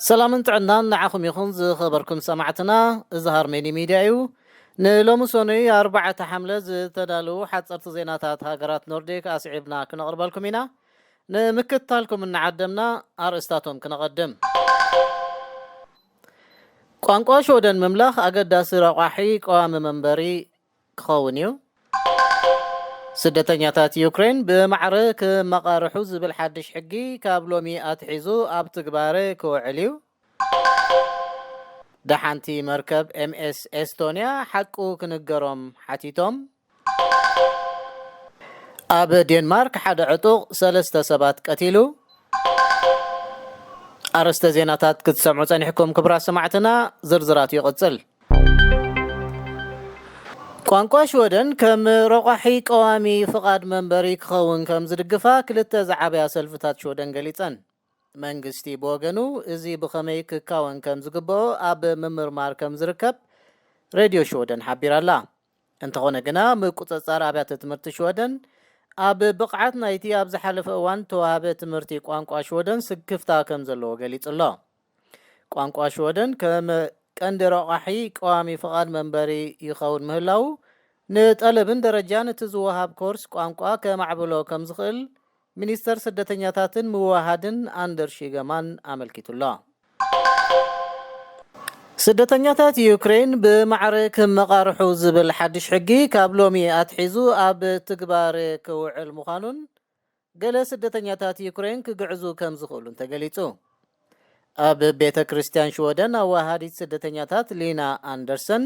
ሰላምን ጥዕናን ንዓኹም ይኹን ዝኸበርኩም ሰማዕትና። እዚ ሃርሜኒ ሚድያ እዩ። ንሎሚ ሰኑይ ኣርባዕተ ሓምለ ዝተዳለዉ ሓፀርቲ ዜናታት ሃገራት ኖርዲክ ኣስዒብና ክነቕርበልኩም ኢና። ንምክትታልኩም እናዓደምና ኣርእስታቶም ክነቐድም። ቋንቋ ሽወደን ምምላኽ ኣገዳሲ ረቋሒ ቀዋሚ መንበሪ ክኸውን እዩ። ስደተኛታት ዩክሬን ብማዕረ ክመቓርሑ ዝብል ሓድሽ ሕጊ ካብ ሎሚ ኣትሒዙ ኣብ ትግባረ ክውዕል እዩ። ደሓንቲ መርከብ ኤምኤስ ኤስቶንያ ሓቁ ክንገሮም ሓቲቶም። ኣብ ዴንማርክ ሓደ ዕጡቕ ሰለስተ ሰባት ቀቲሉ። ኣርእስተ ዜናታት ክትሰምዑ ጸኒሕኩም ክቡራት ሰማዕትና፣ ዝርዝራቱ ይቕጽል። ቋንቋ ሽወደን ከም ረቋሒ ቀዋሚ ፍቓድ መንበሪ ክኸውን ከም ዝድግፋ ክልተ ዝዓበያ ሰልፍታት ሽወደን ገሊጸን። መንግስቲ ብወገኑ እዚ ብኸመይ ክካወን ከም ዝግብኦ ኣብ ምምርማር ከም ዝርከብ ሬድዮ ሽወደን ሓቢራ ኣላ። እንተኾነ ግና ምቁጽጻር ኣብያተ ትምህርቲ ሽወደን ኣብ ብቕዓት ናይቲ ኣብ ዝሓለፈ እዋን ተዋህበ ትምህርቲ ቋንቋ ሽወደን ስክፍታ ከም ዘለዎ ገሊጹ ኣሎ። ቋንቋ ሽወደን ከም ቀንዲ ረቋሒ ቀዋሚ ፍቓድ መንበሪ ይኸውን ምህላዉ ንጠለብን ደረጃን እቲ ዝወሃብ ኮርስ ቋንቋ ከማዕብሎ ከም ዝኽእል ሚኒስተር ስደተኛታትን ምውሃድን ኣንደርሽ ይገማን ኣመልኪቱ ኣሎ። ስደተኛታት ዩክሬን ብማዕረ ክመቓርሑ ዝብል ሓድሽ ሕጊ ካብ ሎሚ ኣትሒዙ ኣብ ትግባር ክውዕል ምዃኑን ገለ ስደተኛታት ዩክሬን ክግዕዙ ከም ዝኽእሉን ተገሊጹ። ኣብ ቤተ ክርስቲያን ሽወደን ኣዋሃዲት ስደተኛታት ሊና ኣንደርሰን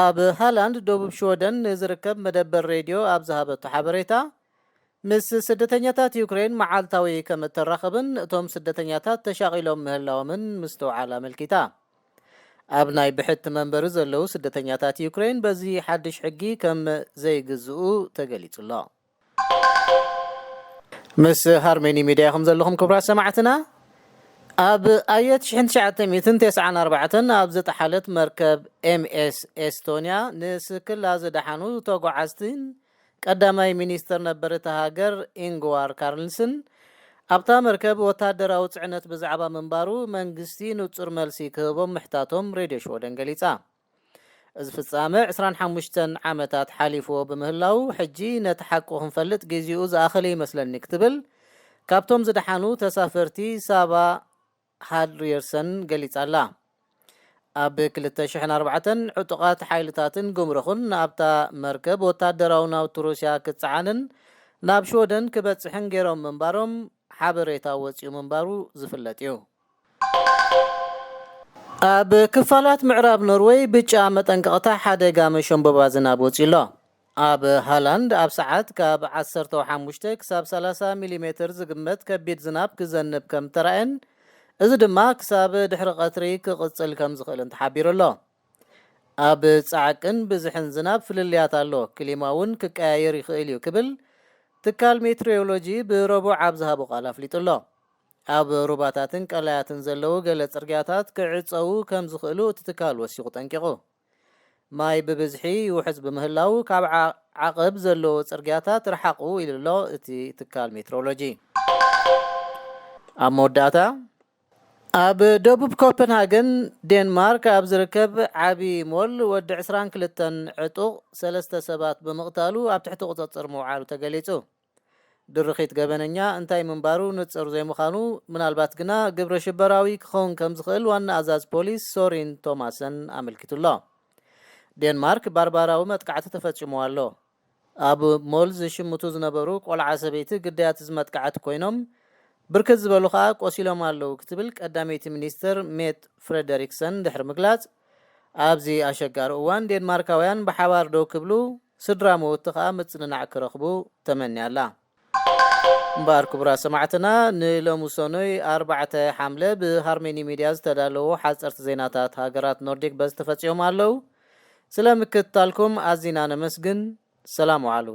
ኣብ ሃላንድ ደቡብ ሽወደን ንዝርከብ መደበር ሬድዮ ኣብ ዝሃበቶ ሓበሬታ፣ ምስ ስደተኛታት ዩክሬን መዓልታዊ ከም እተራኸብን እቶም ስደተኛታት ተሻቒሎም ምህላዎምን ምስትውዓል ኣመልኪታ። ኣብ ናይ ብሕቲ መንበሪ ዘለዉ ስደተኛታት ዩክሬን በዚ ሓድሽ ሕጊ ከም ዘይግዝኡ ተገሊጹ ኣሎ። ምስ ሃርሜኒ ሚድያ ኢኹም ዘለኹም ክቡራት ሰማዕትና። ኣብ ኣየት ሽሕን ትሽዓተ ሚእትን ተስዓን ኣርባዕተን ኣብ ዝጠሓለት መርከብ ኤምኤስ ኤስቶንያ ንስክላ ዝደሓኑ ተጓዓዝትን ቀዳማይ ሚኒስተር ነበር እታ ሃገር ኢንግዋር ካርልስን ኣብታ መርከብ ወታደራዊ ጽዕነት ብዛዕባ ምንባሩ መንግስቲ ንጹር መልሲ ክህቦም ምሕታቶም ሬድዮ ሽወደን ገሊጻ። እዚ ፍጻመ ዕስራን ሓሙሽተን ዓመታት ሓሊፍዎ ብምህላዉ፣ ሕጂ ነቲ ሓቁ ክንፈልጥ ግዜኡ ዝኣኸለ ይመስለኒ ክትብል ካብቶም ዝደሓኑ ተሳፈርቲ ሳባ ሃድሪየርሰን ገሊጻ ኣላ። ኣብ ክልተ ሽሕን ኣርባዕተን ዕጡቓት ሓይልታትን ጉምሩኽን ናብታ መርከብ ወታደራዊ ናውቲ ሩስያ ክጸዓንን ናብ ሽወደን ክበጽሕን ገይሮም ምንባሮም ሓበሬታ ወጺኡ ምንባሩ ዝፍለጥ እዩ። ኣብ ክፋላት ምዕራብ ኖርወይ ብጫ መጠንቀቕታ ሓደጋ መሸንበባ ዝናብ ወጺኡ ኣሎ። ኣብ ሃላንድ ኣብ ሰዓት ካብ ዓሰርተ ሓሙሽተ ክሳብ ሰላሳ ሚሊሜትር ዝግመት ከቢድ ዝናብ ክዘንብ ከም ተራእየን፣ እዚ ድማ ክሳብ ድሕሪ ቀትሪ ክቕጽል ከም ዝኽእልን ተሓቢሩ ኣሎ። ኣብ ጻዕቅን ብዝሕን ዝናብ ፍልልያት ኣሎ፣ ክሊማ እውን ክቀያየር ይኽእል እዩ ክብል ትካል ሜትሮዮሎጂ ብረቡዕ ኣብ ዝሃቦ ቃል ኣፍሊጡ ኣሎ። ኣብ ሩባታትን ቀላያትን ዘለዉ ገለ ጽርግያታት ክዕጸዉ ከም ዝኽእሉ እቲ ትካል ወሲኹ ጠንቂቑ። ማይ ብብዝሒ ይውሕዝ ብምህላዉ ካብ ዓ-፣ ዓቐብ ዘለዎ ጽርግያታት ርሓቑ ኢሉ ኣሎ እቲ ትካል ሜትሮሎጂ። ኣብ መወዳእታ፣ ኣብ ደቡብ ኮፐንሃገን ዴንማርክ ኣብ ዝርከብ ዓቢ ሞል ወዲ ዕስራን ክልተን ዕጡቕ ሰለስተ ሰባት ብምቕታሉ ኣብ ትሕቲ ቁጽጽር ምውዓሉ ተገሊጹ። ድርኺት ገበነኛ እንታይ ምንባሩ ንጹር ዘይምዃኑ፣ ምናልባት ግና ግብረ ሽበራዊ ክኸውን ከም ዝኽእል ዋና ኣዛዚ ፖሊስ ሶሪን ቶማሰን ኣመልኪቱ ኣሎ። ዴንማርክ ባርባራዊ መጥቃዕቲ ተፈጺምዋ ኣሎ። ኣብ ሞል ዝሽምቱ ዝነበሩ ቆልዓ ሰበይቲ ግዳያት እዚ መጥቃዕቲ ኮይኖም፣ ብርክት ዝበሉ ከኣ ቆሲሎም ኣለዉ ክትብል ቀዳመይቲ ሚኒስትር ሜት ፍሬደሪክሰን ድሕሪ ምግላጽ፣ ኣብዚ ኣሸጋሪ እዋን ዴንማርካውያን ብሓባር ደው ክብሉ፣ ስድራ መወቲ ከኣ ምጽንናዕ ክረኽቡ ተመንያ ኣላ። እምበኣር ክቡራት ሰማዕትና፣ ንሎሚ ሰኑይ ኣርባዕተ ሓምለ ብሃርሜኒ ሚድያ ዝተዳለዉ ሓጸርቲ ዜናታት ሃገራት ኖርዲክ በዚ ተፈጺሞም ኣለዉ። ስለ ምክትታልኩም ኣዚና ነመስግን። ሰላም ወዓሉ።